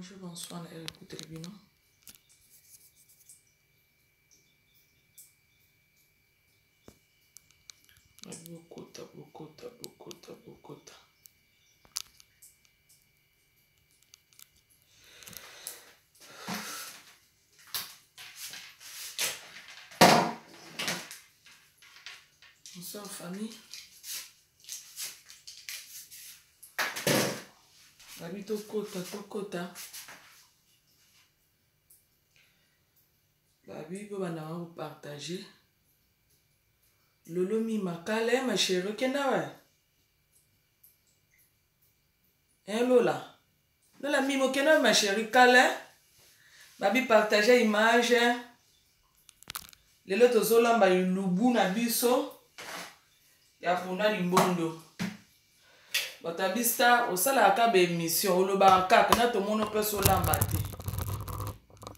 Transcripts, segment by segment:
Bonjour, bonsoir na ekuteli bino. Bokota, bokota, bokota, bokota. Bonsoir famille. Babi tokota tokota. Babi bobanda kopartage. Lolo mima kala ma chérie okenda wapi? Hein Lola? Lola mimi okenda ma chérie kala. Babi partager image. Lelo tozolamba elubu na biso ya pona limbondo. Bato ya bista osalaka kaka ba émission olobaka kaka na tomoni mpe olamba te.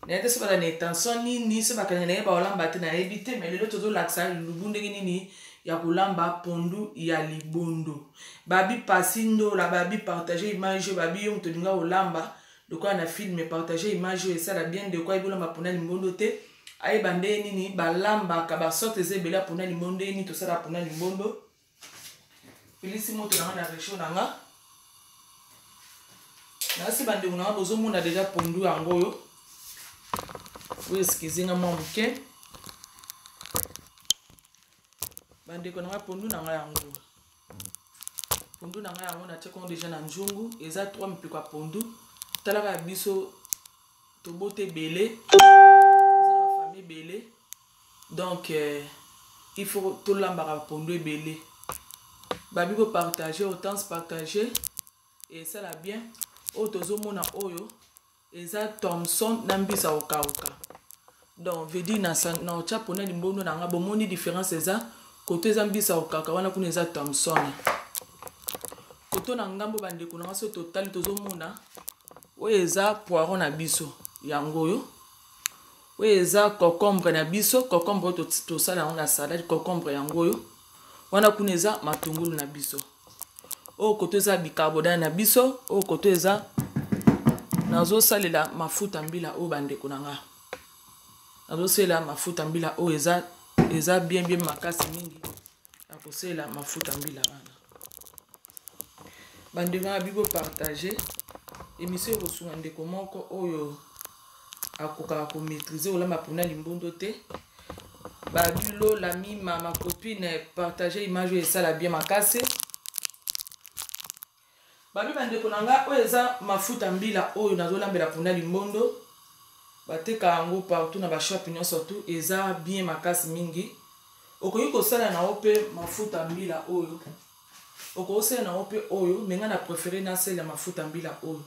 Nayebi te soki baza na intention nini soki bakanga naye baolamba te nayebi te mais lelo tozolakisa elubu ndenge nini ya kolamba pondu ya libondo. Babi pasi ndola babi partager image babi yo moto olinga kolamba lokola na film partager image oyo esala bien ndeko ayebi olamba pona limbondo te ayeba ndenge nini balambaka basorte eza ebele ya pona limbondo ndenge nini tosala pona limbondo pelisi moto na nga na rechaud na nga nasi bandeko na nga bozomona deja pondu yango oyo oyo eskize nga mwa moke bandeko na nga pondu na nga yango pondu na ngai yango natie kongo deja na nzungu eza 3 mipiko ya pondu talaka ya biso tobota ebele eza na bafamille ebele donc euh, il faut tolambaka pondu ebele babi kopartage autant partage esala bien oyo tozomona oyo Eza Thomson na mbisi ya kokauka. Donc veut dire na na otya pona limbondo na nga bomoni différence eza koto eza mbisi ya kokauka wana kuna eza Thomson. Koto na ngambo bandeko na nga soki totali tozomona oyo eza poireau na biso yango oyo oyo eza concombre na biso concombre oyo tosala yango na salade concombre yango oyo wana kuna eza matungulu na biso oyo koto eza bicarbonate na biso oyo koto eza nazosalela mafuta mbila oyo bandeko na nga nazosalela mafuta mbila oyo eza eza bien bien makasi mingi ya kosalela mafuta mbila wana bandeko na bibo partage emission ekosunga ndeko moko oyo akokaka komaîtrise kolamba mpona limbondo te babi lola mima ma copine partage image oyo esala bien makasi babi bandeko na ngai oyo eza mafuta mbila oyo nazolambela mpona limbondo bateka yango partout na bashop nyonso tu eza bien makasi mingi okoki kosala na yo mpe mafuta mbila oyo okosala na yo mpe oyo me ngai na préféré nasala mafuta mbila oyo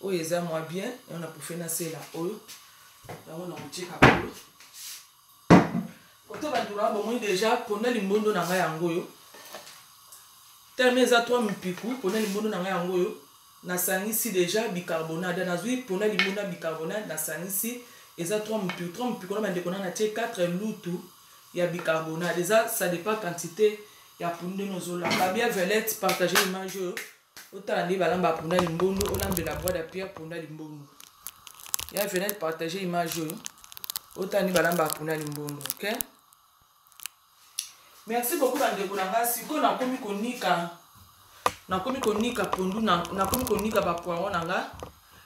oyo eza mwa bien yango na préféré nasala oyo yango na kotika oyo kote bandeko bomoni deja ponda limbondo na ngai yango oyo telema eza 3 mipiku ponda limbondo na ngai yango oyo nasangisi deja bicarbonate nazwi ponda limbondo na bicarbonate nasangisi eza 3 mipiku 3 mipiku na bandeko na natie 4 lutu ya bicarbonate eza ça dépend quantité ya pondu ndenge ozolamba bien violette partage image oyo otala nde balamba punda limbondo olambela bois de pierre punda limbondo ya venez partager image oyo otala nde balamba punda limbondo ok merci beaucoup bandeko na ngai sikoyo nakomi konika nakomi konika pondu nakomi konika bapoiron na nga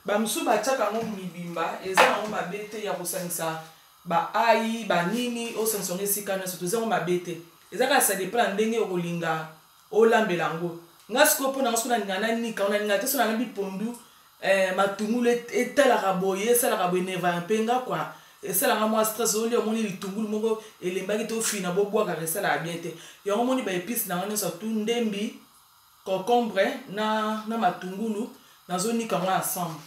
bamosusu batiaka yango mibimba eza yango mabe te ya kosangisa baayi banini osangisa yango esika nyonso toza yango mabe te eza kaka ça dépend na ndenge okolinga olambela yango nga sikoyo mpo na nga soki nalinga nanika ngo nalinga te so nalambi pondu eh, matungulu etalaka boye esalaka boye nervaka mpe nga kua esalaka mwa stress olia omoni litungulu moko elembaki te ofina bobwakaka esalaka bien te yango omoni baepice na nga nyonso tu ndembi concombre na, na matungulu nazonika yango ensemble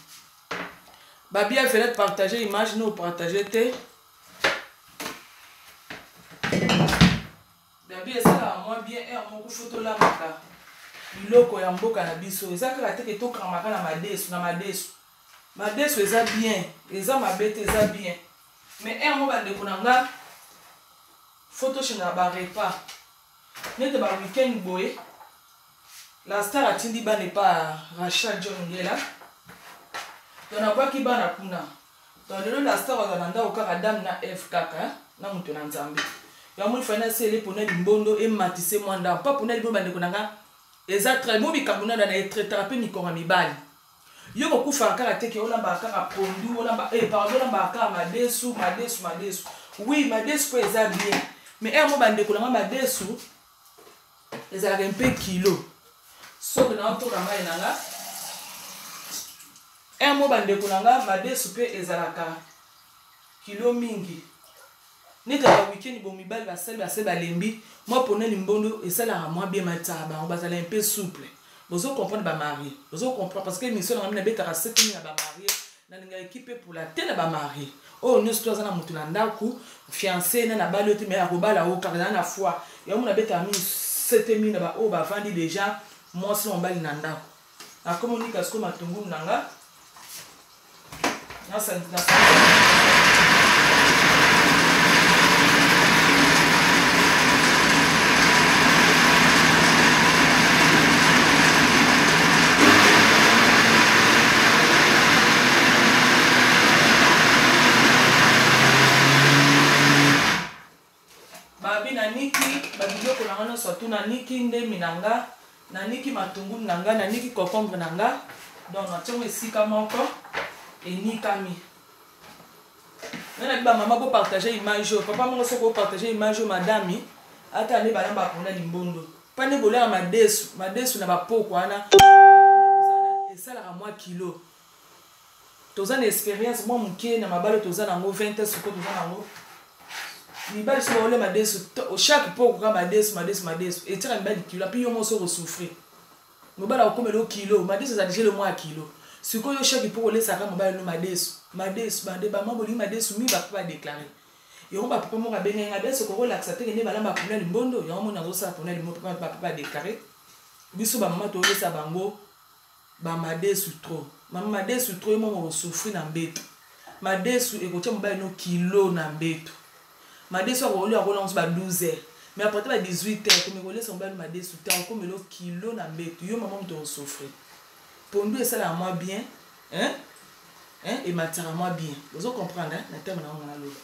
babia velet partage image no partage te Gabi esalaka mwa bien heure moko faut tolambaka biloko ya mboka na biso eza kaka te ke tokangaka na madesu na madesu madesu eza bien eza mabe te eza bien mais heure moko bandeko na nga faut tochangaka ba repas nete ba week-end boye la star atindi bana epa Rachel John Ngela. To nabwaki bana kuna. To lelo la star aza na ndako kaka dame na Eve kaka na moto na Nzambe. Yango moni fana sele pona limbondo ematise mwa ndambo. Pa pona limbondo bandeko na nga eza très bon bikambo na na etraitaka mpe mikonga mibali. Yo kokufaka kaka te ke olambaka kaka pondu, olamba eh pardon olambaka kaka madesu, madesu, madesu. Oui, madesu mpe eza bien. Mais heure mo bandeko na nga madesu ezalaka mpe kilo. Soki na otoka mai na nga heure mo bandeko na nga madesu mpe ezalaka kilo mingi. Neti ba week-end bo mibali basali basali balembi mwa pona limbondo esalaka mwa bien matisaka bango bazala un peu souple. Bozo comprendre ba marie, bozo comprendre parce que émission na ngai nabetaka sete na ba marie, nalinga équipe epola te na ba marie. Oyo nyonso to aza na moto na ndako, fiancé na na bali oyo te mais akobala oyo kaka na foi. Yango nabetaka mingi sete mingi na ba oyo bavandi déjà mwasi na mobali na ndako. Nakomi nika sikoyo matungulu na nga. Babi naniki babiloko na nga nyonso tu, naniki ndemi na nga, naniki matungulu na nga, naniki concombre na nga. Donc natiango esika moko enikami. Nga na ba mama bo partager image oyo, papa moko soko partager image oyo madame ata ne balamba pona limbondo. Pa ne bolela madesu, madesu na ba poko wana esalaka mwa kilo. Toza na expérience mwa moke na mabalo toza nango 20 ans sikoyo toza nango. Mibali soki baolia madesu chaque poko kaka madesu madesu madesu etiaka mibali kilo api yo moko okosouffrir. Mobali akokomela yo kilo, madesu eza déjà le mwa ya kilo. Sikoyo chaque poko olesaka mobali no madesu madesu bande bama bolingi madesu mi bapapa badéclarer. Yango bapapa moko abengai ngai biso kokolakisa te kende balamba pona limbondo. Yango moni nazosala pona limbondo papa badéclarer. Biso bamama toolesa bango bamadesu trop. Mama madesu trop yo moko okosouffrir na mbeto. Madesu ekotia mobali no kilo na mbeto. Madesu akolia akolia ngo ba 12 heures. Mais après ba 18 heures komi kolesa mobali madesu te akomela kilo na mbeto. Yo mama moto okosouffrir. Pondu esalaka mwa bien, hein? Hein? Emataka mwa bien. Ozo comprendre hein? Na terme na ngo na loba.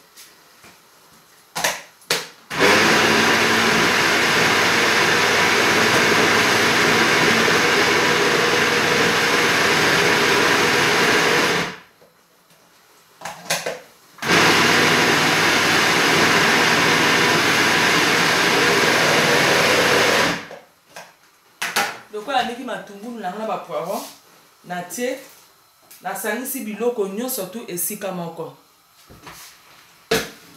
Lokola ndiki matungulu na nga na ba poivron natie, nasangisi biloko nyonso tu esika moko.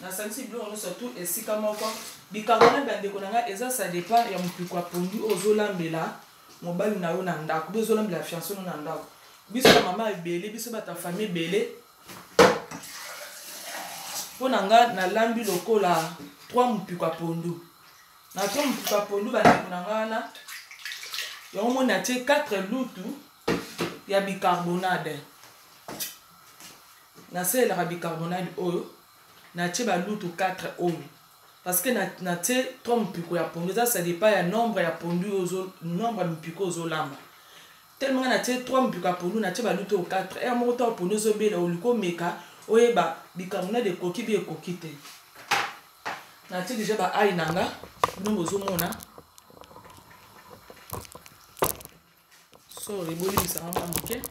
Nasangisi biloko nyonso tu esika moko. Bicarbonate bandeko na nga eza ça dépend ya mopiko ya pondu oyo ozolambela mobali na yo na ndako, bi ozolambela fiancé na ndako. Biso ba mama ebele, biso bata famille ebele. Mpo na nga nalambi lokola 3 mopiko ya pondu. Na 3 mopiko ya pondu bandeko na nga wana, yango moni natie 4 lutu ya bicarbonate. Nasalelaka bicarbonate oyo, natie ba lutu 4 oyo. Parce que natie 3 mopiko ya pondu, eza ça dépend ya nombre ya pondu ozo, nombre ya mopiko ozolamba. Tellement natie 3 mopiko ya pondu, natie ba lutu oyo 4. Heure moko to pondu ezobela, olingi omeka, oyeba bicarbonate ekoki bi ekoki te. Natie déjà ba ail na nga, bino bozomona. Sorry, bolimbisaka mwa moke.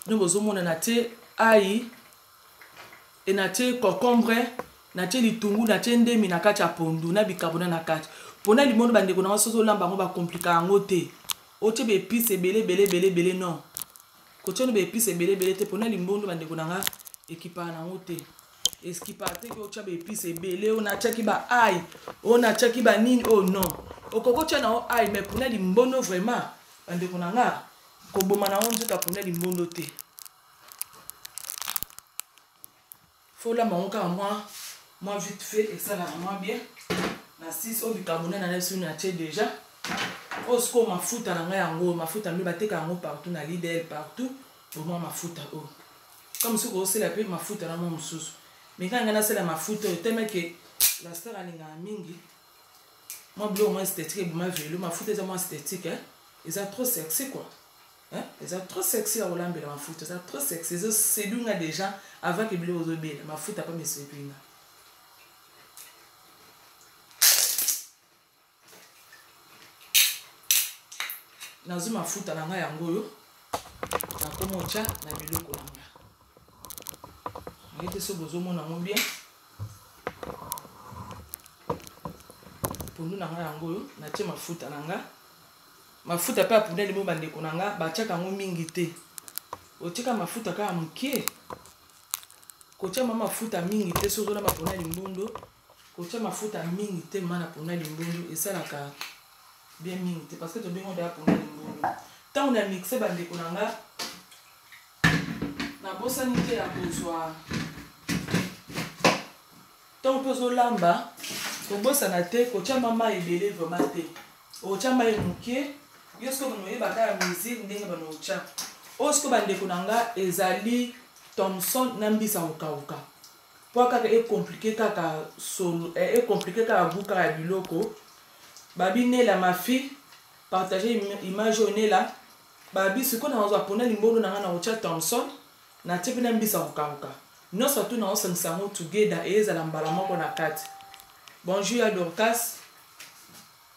Bino bozomona natie ail e natie concombre, natie litungu, natie ndemi na kati ya pondu na bicarbonate na kati. Pona limono bandeko na nga soki ozolamba yango bakomplika yango te. Otie ba épices ebele ebele ebele ebele non. Kotia no ba épices ebele ebele te pona limbondo bandeko na nga ekipaka nango te. Ekipaka te ke otia ba épices ebele, oyo natiaki ba ail, oyo natiaki ba nini, oyo non. Okoki otia nango ail mais pona limbondo vraiment bandeko na nga koboma nango nzoto ya pona limbondo te. Faut olamba yango kaka mwa vite fait, esalaka mwa bien. Na 6 oyo bicarbonate na biso natie déjà. Oyo sikoyo mafuta na ngai yango, mafuta mpe bateka yango partout na Lidl partout, bomwa mafuta oyo. Comme soki osala mpe mafuta na mwa mosusu. Mais kaka ngai nasala mafuta oyo tellement que la star alingaka mingi. Mwa biloko mwa esthétique eboma velo, mafuta eza mwa esthétique, hein? Eza trop sexy quoi. Hein? Eza trop sexy ya kolambela mafuta, eza trop sexy, ezo séduire nga déjà avant que biloko ozobela, mafuta pa me séduire nga. Nazwi mafuta na ngai yango oyo nakoma otya na biloko na nga. Nayebi te soki bozomona yango bien. Pondu na ngai yango oyo natie mafuta na nga. Mafuta pe ya pondu ya limo bandeko na nga batiaka yango mingi te. Otika mafuta kaka mokie. Kotia ma mafuta mingi te soki ozolamba pondu ya limbondo. Kotia mafuta mingi te ma na pondu ya limbondo esalaka bien mingi te parce que tobengi yango deja pondu ya limbondo. Ntango na mixe bandeko na nga nabosani te ya kozwa ntango mpe ozolamba kobosana te kotia ma mai ebele vraiment te. Otia mai moke yo sikoyo bano oyeba kaka mesure ndenge bano otya. Oyo sikoyo bandeko na nga ezali Thomson na mbisa kokauka po kaka e compliquer kaka solo, e compliquer kaka goût kaka ya biloko. Babi Nela ma fille partager image oyo Nela babi sikoyo na kozwa pona limbondo na nga na kotya Thomson na tie pe na mbisa kokauka nyonso tu na osangisa yango together ezala mbala moko na kati. Bonjour ya Dorcas.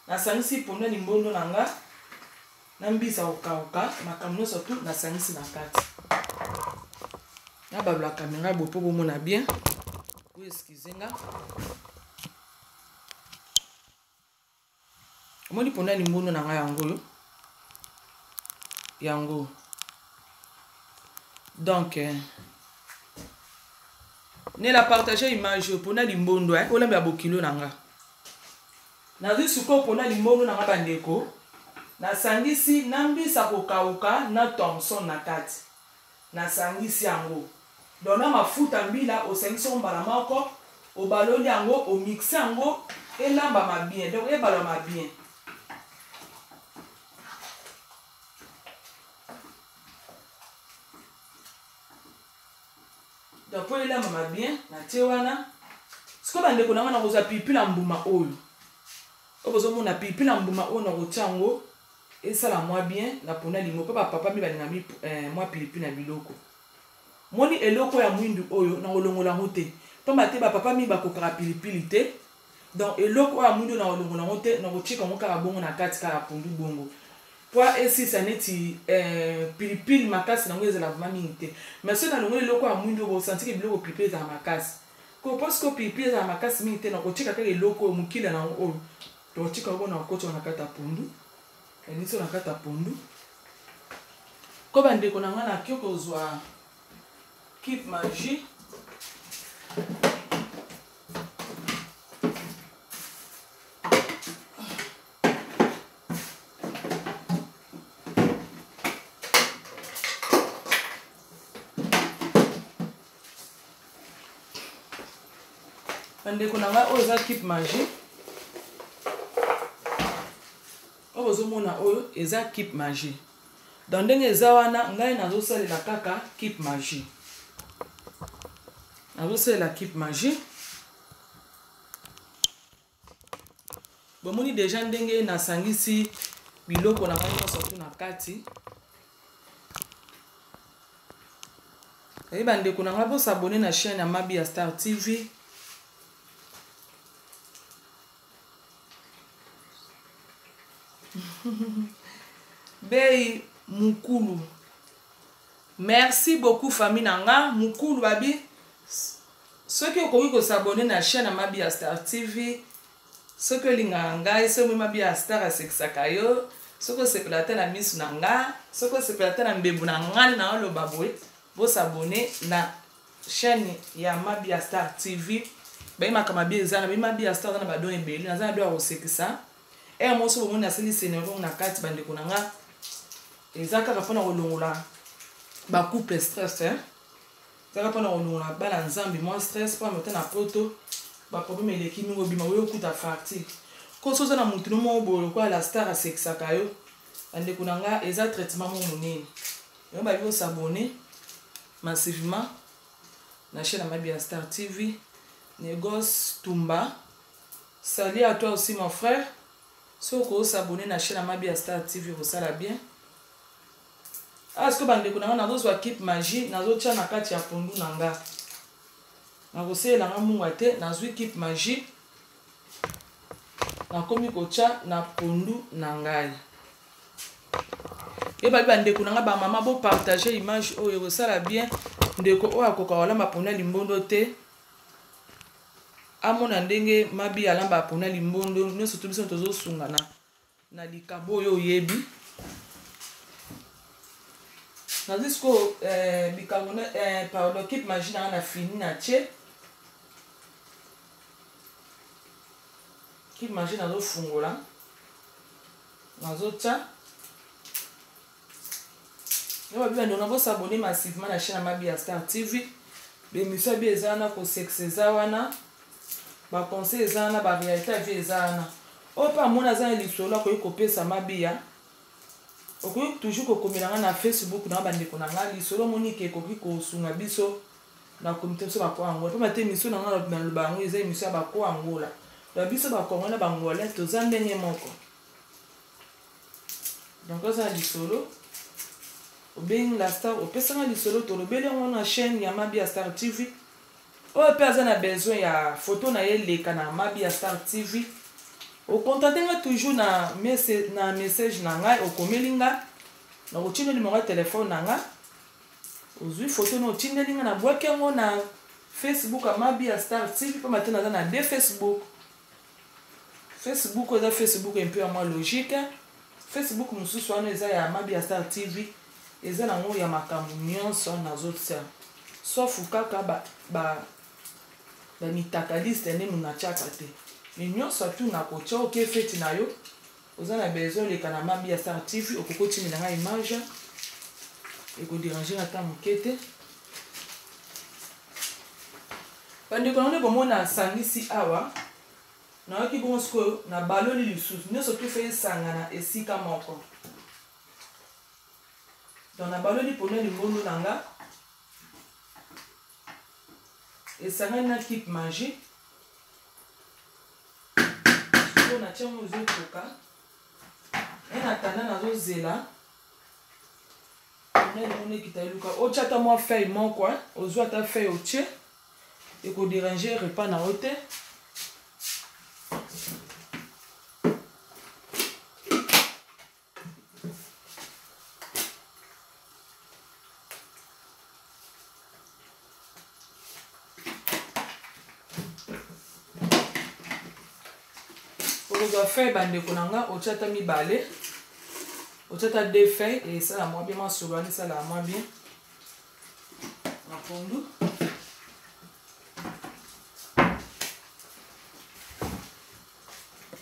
Nasangisi pondu ya limbondo na nga na mbisi ya kokauka, makambo nyonso tu nasangisi na kati. Nabalola kamera boye mpo bomona bien. Bo excuse nga. Omoni pondu ya limbondo na nga yango oyo. Yango. Donc, Nela partager image oyo pona limbondo eh, olamba bokilo na nga. Nazwi sikoyo pona limbondo na nga bandeko, nasangisi na mbisa kokauka na Thomson na kati. Nasangisi yango. Donc na mafuta mbila osangisi yango mbala moko, obaloli yango, omixe yango, elambama bien. Donc ebalama bien. Donc po elambama bien, natie wana. Sikoyo bandeko na nga nakozwa pilipili ya mbuma oyo. Oyo bozomona pilipili ya mbuma oyo nakotia yango esala mwa bien na pona lingo mpo bapapa mi balinga mi mwa pilipili na biloko. Moni eloko ya mwindu oyo nakolongola yango te pamba te bapapa mingi bakokaka pilipili te. Donc eloko oyo ya mwindu nakolongola yango te, nakotika yango kaka bongo na kati kaka pondu bongo po esisa neti pilipili makasi nango ezala vraiment mingi te. Mais soki nalongoli eloko ya mwindu oyo bosanti ke biloko pilipili ezala makasi. Ko parce que pilipili ezala makasi mingi te, nakotika kaka eloko oyo mokila nango oyo tokotika yango na kokotisa na kati ya pondu. Elisi na kati ya pondu. Ko bandeko na nga nakoki kozwa cube magie. Bandeko na ngai, oyo eza cube magie. Oyo bozomona oyo eza cube magie. Donc ndenge eza wana, ngai nazosalela kaka cube magie. Nazosalela cube magie. Bomoni deja ndenge nasangisi biloko na ngai nyonso tu na kati. Eyeba ndeko na ngai, bosabone na chaîne ya Mabi ya Star TV. Bei Mukulu. Merci beaucoup famille na nga Mukulu babi. Soki okoki kosabone na chaîne ya Mabi ya Star TV, soki olingaka ngai, soki Mabi ya Star asekisaka yo, soki osepela ata na misu na nga, soki osepela ata na mbembu na nga na oloba boye, bosabone na chaîne ya Mabi ya Star TV. Bayemaka mabi eza na Mabi ya Star na ba don ebele, naza na don ya kosekisa. Eh moso bomoni nasali scénario na kati bandeko na nga. Eza kaka mpona kolongola ba couple stress, hein? Eza kaka mpona kolongola bana Nzambe mwa stress, mpo na na poto ba problème eleki mingi, obima oyo okuta facture. Ko soza na mutu no moko boye lokola la star asekisaka yo. Bandeko na nga eza traitement mo monene. Yo ba yo s'abonner massivement na chaîne ya Mabi ya Star TV. Négoce Tumba. Salut à toi aussi mon frère. Soki okoki s'abonner na chaîne ya Mabiya Star TV ekosala bien. Awa sikoyo bandeko na nga nazozwa kipe magie nazotya na kati ya pondu na nga. Nakosalela nga mungwa te, nazwi kipe magie nakomi kotya na pondu na ngai. Ebabi bandeko na nga ba mama bo partager image oyo ekosala bien. Ndeko oyo akoka kolamba pondu ya limbondo te amona ndenge mabi alamba pondu ya limbondo nyonso to biso tozosungana na likabo oyo oyebi. Nazwi sikoyo eh, bicarbonate eh, pardon kipe magie na nga na fini na tie kipe magie nazofungola nazotia yo babi bandeko na bosabone massivement na chaîne ya Mabiya Star TV. Bemission ya bi eza wana, kosekisa eza wana, baconseil eza wana, baréalité ya vie eza wana. Oyo mpe amoni aza na lisolo akoki kopesa Mabiya, okoki toujours kokomela nga na Facebook na bandeko na nga lisolo omoni ke ekoki kosunga biso na comité biso bako Angola. Pamba te émission na nga naloba yango eza émission ya bako Angola. Donc biso ba Congolais na ba Angolais toza ndenge moko. Donc oza na lisolo obengi la star opesanga lisolo tolobeli yango na chaîne ya Mabiya Star TV. Oyo mpe aza na besoin ya photo na ye leka na Mabiya Star TV. Ocontacte nga toujours na na message na ngai, okomeli nga na kotinda numéro ya telefone na nga, ozwi photo na otindeli nga, nabwaki yango na Facebook ya Mabiya Star TV. Pamba te naza na deux Facebook. Facebook eza Facebook un peu ya mwa logique. Facebook mosusu wana eza ya Mabiya Star TV, eza nango ya makambo nyonso nazotia, sauf kaka ba mitakaliste nde munatiaka te, mais nyonso atu nakotia. Oke feti na yo oza na besoin oleka na Mabiya Star TV, okoki otindela ngai image, ekoderange nga ata moke te. Bandeko na nde bomona asangisi awa, nayoki bongo sikoyo na baloli lisusu nyonso tu fe esangana esika moko. Donc na baloli pona limbondo na nga esangani na kipe magie, sikoyo natia yango ezotoka. En attendant nazozela pona limbondo ekita, eluka otia ata mwa feuille moko, ozwa ata feuille otie, ekoderange repas na yo te. Okozwa feuille bandeko na nga, otia ata mibale, otia ata deux feuilles, esala mwa bien, mwa solo wana esala mwa bien na pondu.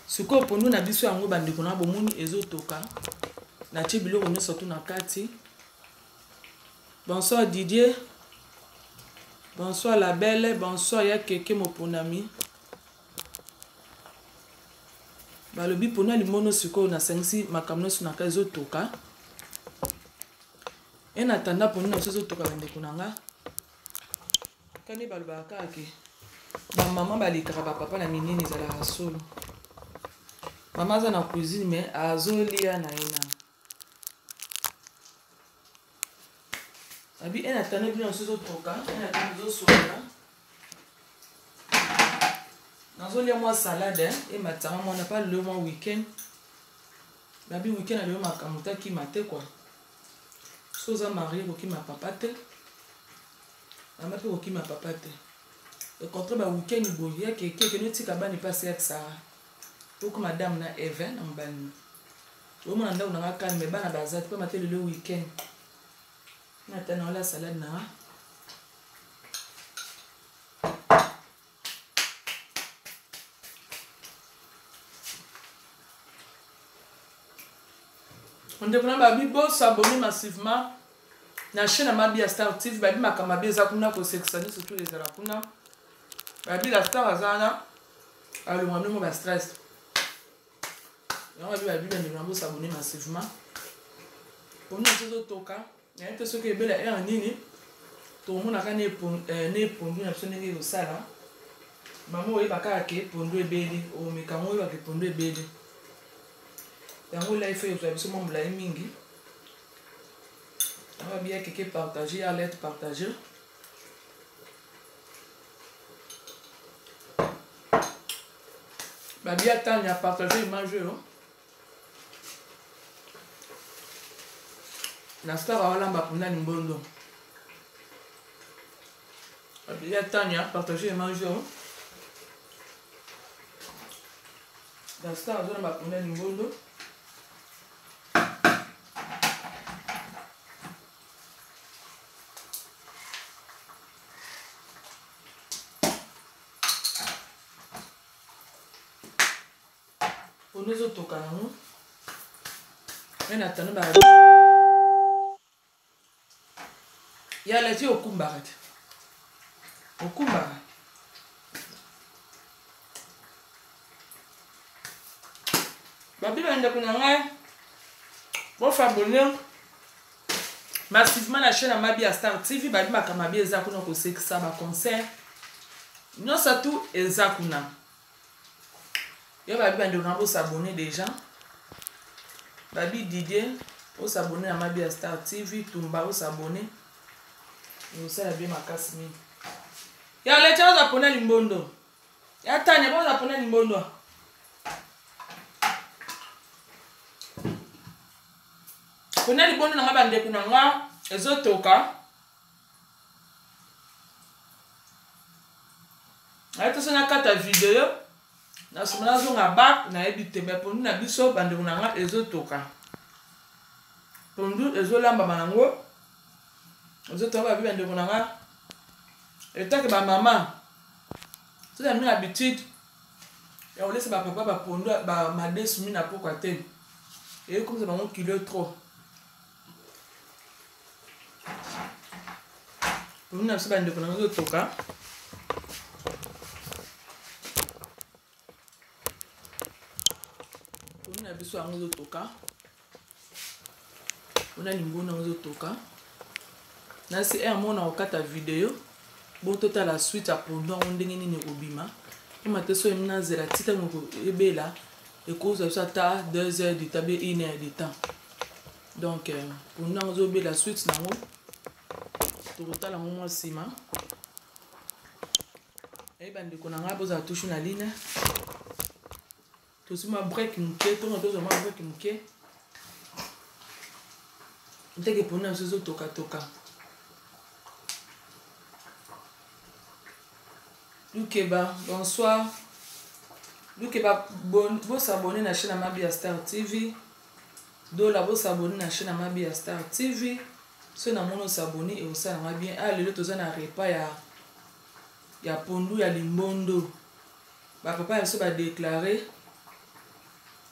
Sikoyo pondu na biso yango bandeko na bomoni ezotoka, natie biloko nyonso tu na kati. Bonsoir Didier, bonsoir la belle, bonsoir ya keke moponami. Balobi pondu ya limono sikoyo nasangisi makambo nyonso na kati ezotoka. En attendant pondu na biso ezotoka bandeko na nga, kani balobaka kaka ke bamama balekaka bapapa na minene, ezalaka solo. Mama aza na cuisine mais azolia na ye na abi. En attendant bino biso ezotoka, en attendant ezosolola, nazolia mwa salade ematisanga mwana pa lelo mwa weekend. Babi weekend alelo makambo takima te kwa. So oza marie kokima papa te, mama mpe kokima papa te. Au contraire ba weekend boye ya keke kende otika bana epasi ya Sara poko madame na Eve na mobali omona ndako na nga calme, bana baza te mpe mate lelo weekend nata na ola salade na nga. Ndeko na babi bosabone massivement na chaîne ya Mabiya Star TV. Babi makambo mabe eza kuna, kosekisa nyonso tu ezala kuna. Babi la star aza wana alongwa ndongo ba stress yango. Babi babi bandeko na bosabone massivement mpona biso ezotoka. Nayebi te soki ebela heure nini tokomonaka ne pondu na biso ndenge ekosala. Mama oyeba kaka ke pondu ebeli, omeka yango oyebaka pondu ebeli. Yango live oyo ezwa biso mwa molai mingi. Yango babiya keke partage ya alerte partage. Babiya tanya partage image oyo. Na star awalamba kuna limbondo. Babiya tanya partage image oyo. Na star azolamba kuna limbondo. Pondu ezotoka nango me na tano ba ya lati okumbaka te okumbaka babi bandeko na ngai bofabone massivement na chaîne ya mabi ya star tv babi makambo mabi eza kuna kosekisa baconcert nyonso tu eza kuna yo babi bandeko na bosabone déjà babi didier osabone na mabi ya star tv tumba osabone osala bien makasi mingi ya leta oza pona limbondo ya tanya boza pona limbondo pona libondo na nga bandeko na nga ezotoka naye toso nakata video na nsima nazonga bak nayebi te me pondu na biso bandeko na nga ezotoka pondu ezolambama nango ezotoka babi bandeko na nga etake bamama soki na habitude ya kolesa bapapa bapondu bamadesu mi na pokwa te eyekomisa bango kilo trop pondu na biso bandeko na nga ezotoka pondu na biso yango ezotoka ona limbondo yango ezotoka nasi heure moko na kokata video bo totala suite ya pondu yango ndenge nini ekobima mpoma te soki nazela ti ntango ebela ekozwa biso ata 2 heures du temps be 1 heure du temps donc euh, pondu yango ezobela suite na yango tokotala yango mwa nsima aye bandeko na ngai bozala toujours na line tozwi mwa break moke ntongo tozwa mwa break moke nteke pondu na biso ezotokatoka lukeba bonsoir lukeba bosabone na chaîne ya mabi ya star tv dola bosabone na chaîne ya mabi ya star tv soki namoni osabone ekosala nga bien a ah, lelo toza na repas ya ya pondu ya limbondo bapapa ya biso badeklare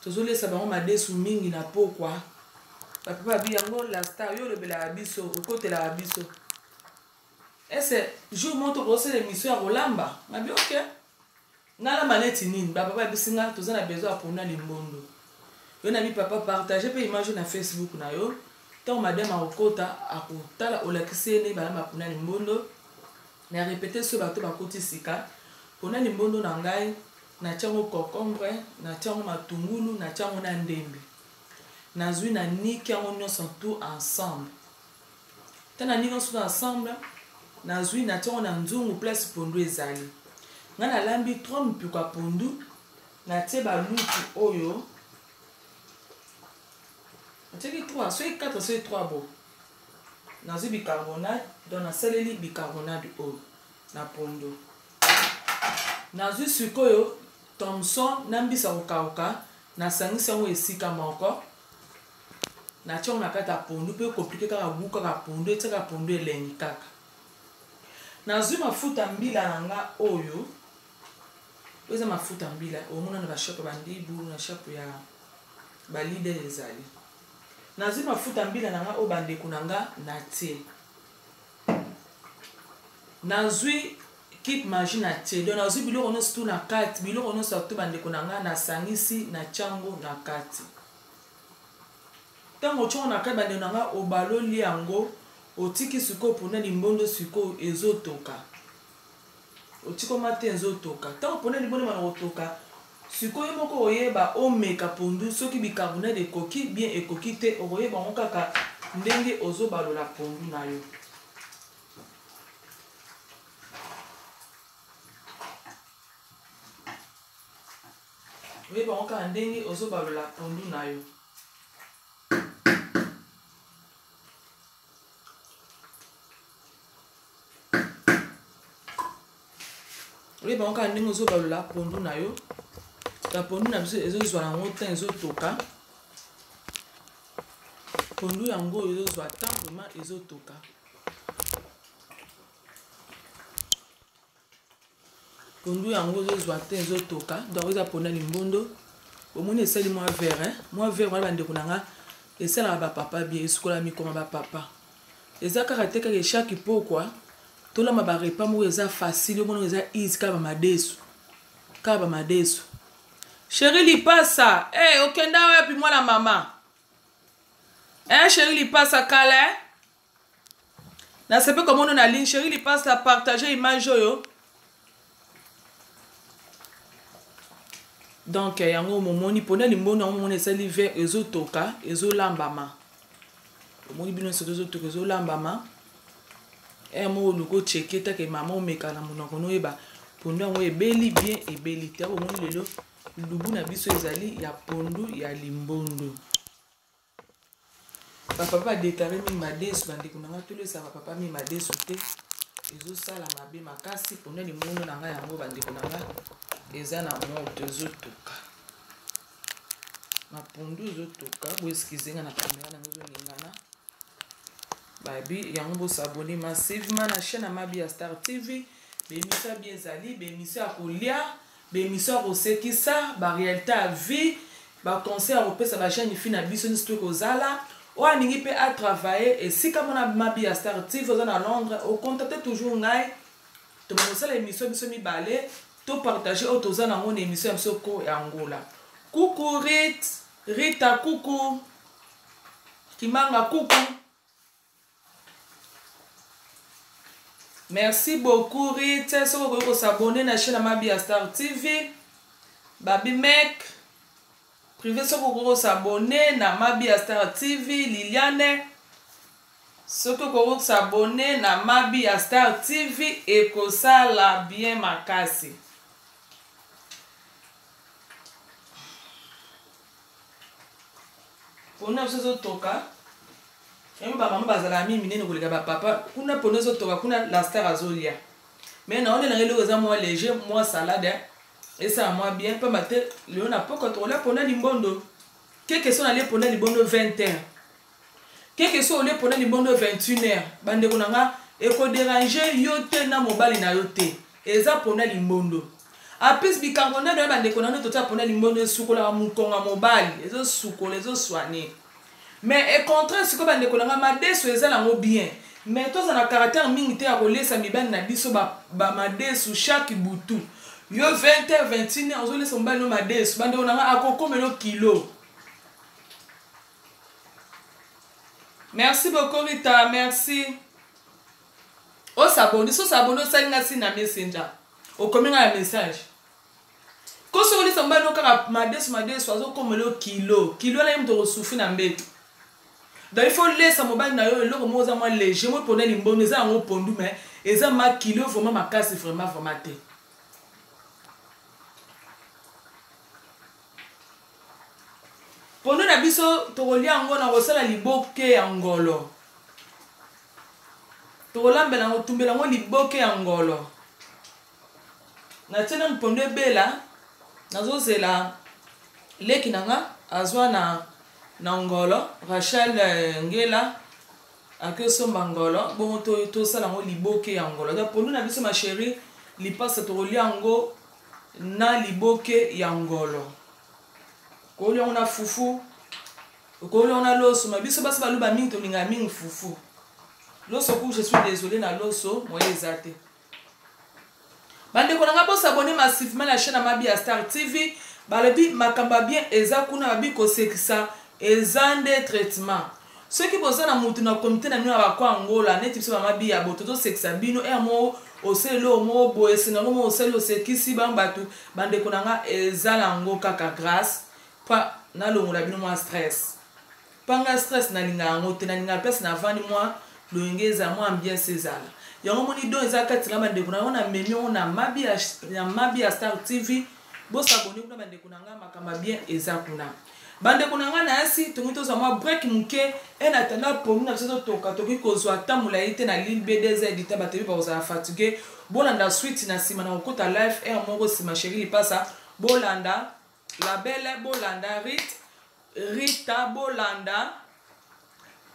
tozolesa bango madesu mingi na pokwa bapapa babi yango la star yo olobelaka biso okotelaka biso ese jour moko tokosala émission ya kolamba ngabi ok nalamba neti nini bapapa bayebisi nga toza na besoin ya pona limbondo yo na bi papa partage mpe image na facebook na yo ntango madame akokota akotala olakisi ye nde balamba pona limbondo na repete soki bato bakoti sika pona limbondo na ngai natia yango cocombre natia yango matungulu natia yango na ndembe nazwi na niki yango nyonso tout ensemble ta na niki nyonso tout ensemble nazwi natia yango na nzungu place pondu ezali ngai nalambi 3 mipiko ya pondu natie balutu oyo natiaki 3 soki 4 soki 3 bo nazwi bicarbonate donc nasaleli bicarbonate oyo na pondu nazwi sikoyo thomson na mbisi ya kokauka nasangisi yango esika moko natia yango na kati ya pondu mpe komplike kaka gu kaka pondu etiaka pondu elengi kaka nazwi mafuta mbila na nga oyo oyo eza mafuta mbila omona na bashope ya bandibu na shope ya balider ezali nazwi mafuta mbila na nga oyo bandeko na nga natie nazwi kipe magie na tie donc nazwi biloko nyonso tu na kati biloko nyonso tu bandeko na nga nasangisi na tiango na kati ntango otiango na kati bandeko na nga obaloli yango otiki sikoyo mpona limbondo sikoyo ezotoka otikoma te ezotoka ntango mpona limbondo ebanda kotoka Sikoyo moko oyeba omeka pondu soki bicarbonate ekoki bien ekoki te, okoyeba yango kaka ndenge ozobalola pondu na yo. Oyeba yango kaka ndenge ozobalola pondu na yo. Oyeba yango kaka ndenge ozobalola pondu na yo. Ba pondu na biso ezozwa yango temps ezotoka. Pondu yango ezozwa temps vraiment ezotoka. Pondu yango ezozwa te ezotoka, donc eza pona limbondo. Bomoni esali mwa vert, hein? Mwa vert wana bandeko na nga esalaka ba papa bien, esukola mikoma ba papa. Eza kaka te kaka chaque pokwa tolamba ba repas moko eza facile, omona eza easy kaka ba madesu. Kaka ba madesu. Chérie Lipasa, eh hey, okenda wapi mwana mama? Eh chérie Lipasa kala eh? Nasepe komona na ligne. Chérie Lipasa, partager image oyo. Donc yango momoni pona limbondo yango momoni esali vert ezotoka ezolambama. Omoni bino soki ezotoka ezolambama. Eh moko oluka ocheke take mama omeka na monoko noyeba pondu yango ebeli bien ebeli te. Omoni lelo lubu na biso ezali ya pondu ya limbondo. Bapapa badeklare mingi madesu, bandeko na ngai tolesa bapapa mingi madesu te, ezosala mabe makasi. Mpona limono na ngai yango bandeko na ngai eza na moto ezotoka, mapondu ezotoka. Boeskize nga na kamera na ngai ezoningana. Babi yango bosabone massivement na chaîne ya Mabi ya Star TV. Bemission ya bien ezali, bemission ya kolia, bemission ya kosekisa, ba réalité ya vie, ba conseil ya kopesa ba jeune fille na biso nyonso toki kozala. Oyo alingi mpe a travailler esika mona Mabi ya Star TV oza na Londres, ocontacte toujours ngai, tokosala émission biso mibale, to partager oyo toza nango na émission ya biso ko ya Angola. Coucou Rit, Rita coucou. Kimanga coucou. Merci beaucoup Rit. Soki okoki kosabone na chaîne ya Mabi ya Star TV. Babi Mek privé, soki okoki kosabone na Mabi ya Star TV. Liliane, soki okoki kosabone na Mabi ya Star TV ekosala bien makasi. Pondu na biso ezotoka. Yango ba mama bazalaka mingi minene koleka ba papa. Kuna pondu ezotoka, kuna la star azolia. Mais na olela eloko eza mwa léger, mwa salade esala mwa bien, pamba te lelo na poko tokolia pondu ya limbondo. Keke so nalie pondu ya limbondo 20 heures. Keke so olie pondu ya limbondo 21 heures. Bandeko na nga ekoderange yo te na mobali na yo te. Eza pondu ya limbondo. Apis bicarbonate ya bandeko na yo totia pondu ya limbondo esukolaka mokonga mobali, ezosukola, ezosoigne. Mais e contraire sikoyo bandeko na nga madesu eza nango bien. Mais toza na caractère mingi te ya kolesa mibali na biso ba, ba madesu chaque butu. Yo 20h 21h ozolesa mobali no madesu, bandeko na nga akokomela kilo. Merci beaucoup Rita, merci. Osaboni, so saboni osali nga si na Messenger. Okomi nga na message. Koso olisa mobali no kaka madesu madesu azokomela yo kilo. Kilo wana ye moto okosufri na mbeto. Donc il faut lesa mobali na yo eloko moko eza mwa léger, moi pona limbondo eza yango pondu mais eza ma kilo vraiment makasi vraiment vraiment te. Pondu na biso tokolia yango na kosala liboke ya ngolo. Tokolambela yango, tumbela yango liboke ya ngolo. Natie nanu pondu ebela, nazozela leki na nga azwa na na ngolo, Rachel Ngela akosomba ngolo, bongo tosala yango liboke ya ngolo. Donc pondu na biso ma chérie, lipasa tokolia yango na liboke ya ngolo. Kolia yango na fufu, okolia yango na loso, ma biso basi baluba mingi tolingaka mingi fufu. Loso ku je suis désolée na loso, moyen eza te. Bandeko na nga bosabone massivement na chaîne ya Mabi ya Star TV. Balobi makambo ya bien eza kuna, babi kosekisa eza nde traitement. Soki boza na mutu na comité na bino ya bakwa Angola neti biso ba Mabi ya boto tosekisa bino emo. Osali eloko moko boye, scénario moko osali, osekisi bango bato. Bandeko na nga, eza nango kaka grâce mpa nalongola bino mwa stress. Mpa nga stress nalinga yango te, nalinga place navandi mwa loyenge ezala, mwa ambiance ezala. Yango moni don eza kati na bandeko na yango, namemi yango na Mabi ya Star TV. Bosabone kuna, bandeko na nga, makambo ya bien eza kuna. Bandeko na ngai, na yasi tongi tozwa mwa break moke e na tanda pongi na biso totoka. Tokoki kozwa ata molai te na lile b2 edita, bato yebi bakozala fatigue. Bolanda suite na nsima na kokota live aire moko nsima. Chéri Lipasa, bolanda Labele, bolanda Rit Rita, bolanda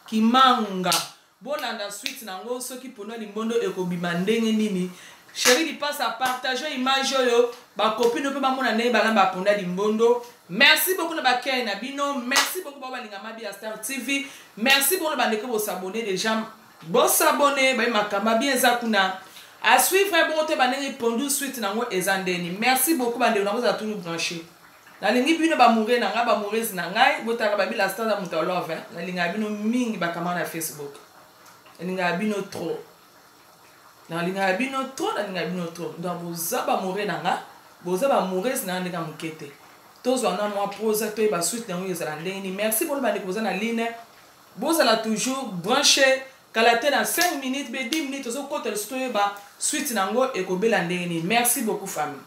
Kimanga, bolanda suite nango soki pondu limbondo ekobima ndenge nini. Chéri Lipasa, partage image oyo, bacopines mpe bamona ndenge balamba pondu limbondo. Merci beaucoup na bakei na bino, merci beaucoup bao balinga Mabi ya Star TV, merci beaucoup na bandeko bosabone déjà, bosabone baye, makambo bien eza kuna à suivre. Bongo te bandenge pondu suite nango eza ndeni. Merci beaucoup, bandeko nango, ozala toujours branché. Nalingi bino, bamoureux na ngai, bamoureuse na ngai, botaka babi la star ya moto ya love. Nalingaka bino mingi, bakama na Facebook, nalingaka bino trop, nalingaka bino trop, nalingaka bino trop. Donc boza bamoureux na nga, boza bamoureuse na nga ndenge ya moke te. Tozwa na mwa pause, toyeba suite yango ezala ndenge nini. Merci mpona bandeko boza na ligne, bozala toujours branché. Kala te, na 5 minutes be 10 minutes, tozokota lisusu, toyeba suite nango ekobela ndenge nini. Merci beaucoup, famille.